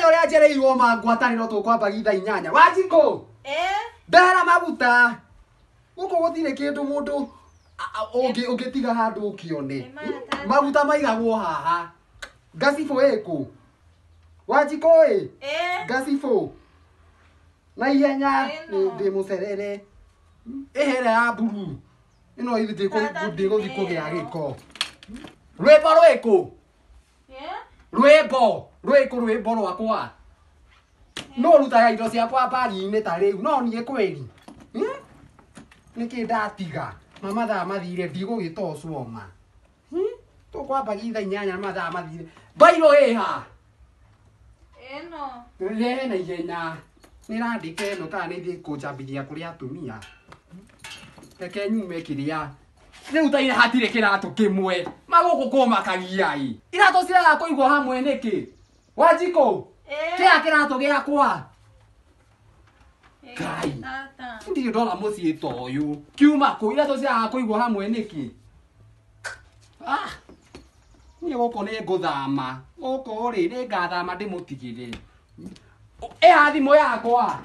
Mũthenya ũrĩa njereirwo ma ngwatanĩro tũkwambagia thaa 8. Wanjikũ. Ndehera maguta. Gũkũ gũtirĩ kĩndũ mũndũ ũngĩtiga handũ ũkĩone. Maguta maigagwo haha. Ngacibũ ĩkũ? Wanjikũ ĩ? Ngacibũ. Na ihenya ndĩ mũcerere. Ĩhere ya mburu. Ĩno ithe ndĩgũthiĩ kũgĩa gĩko. Rwĩmbo rwĩkũ? Rwĩmbo rwĩkũ rwĩmbo rwakwa? No rutaga indo ciakwa mbari-inĩ ta rĩu no niĩ kweri. Nĩkĩ ndatiga? Na mathaa mathire ndigũgĩtocwo ma. Tũkwambagia thaa 8 na mathaa mathire. Mbairũ ĩha? Ĩno. Rehe na ihenya. Nĩrandĩka ĩno kana nĩthiĩ kũnjambithia kũrĩ atumia. Reke nyume kĩrĩa. Rĩu ta ira hatirĩ kĩratũ kĩmwe. Magũkũ kũmakagia ĩ. Iratũ ciraga kũigwo hamwe nĩkĩ? Wanjikũ. Kĩa kĩratũ gĩakwa. Ngai. Ndirĩ ndona mũciĩ ta ũyũ. Kiuma kũ? Iratũ ciraga kũigwo hamwe nĩkĩ? Ah. Niĩ gũkũ nĩ ngũthama. Gũkũ rĩ nĩ ngathama ndĩmũtigĩre. Ĩha thimũ yakwa.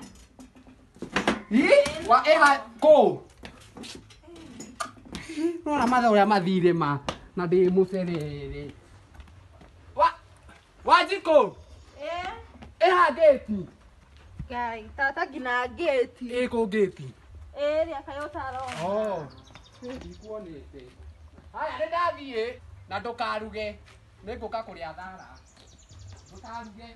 Ĩ? Wa ĩha kũ? Nona mathaa ũrĩa mathire ma na ndĩ mũcerere. Wa Wanjikũ. Ĩha ngĩti. Ngai, tata nginya ngĩti. Ĩkũ ngĩti? Ĩrĩa kaĩ ũtarona. Oh. Ndikuonete. Haya nĩ ndathiĩ na ndũkaruge. Nĩngũka kũrĩa thara. Ndũkaruge.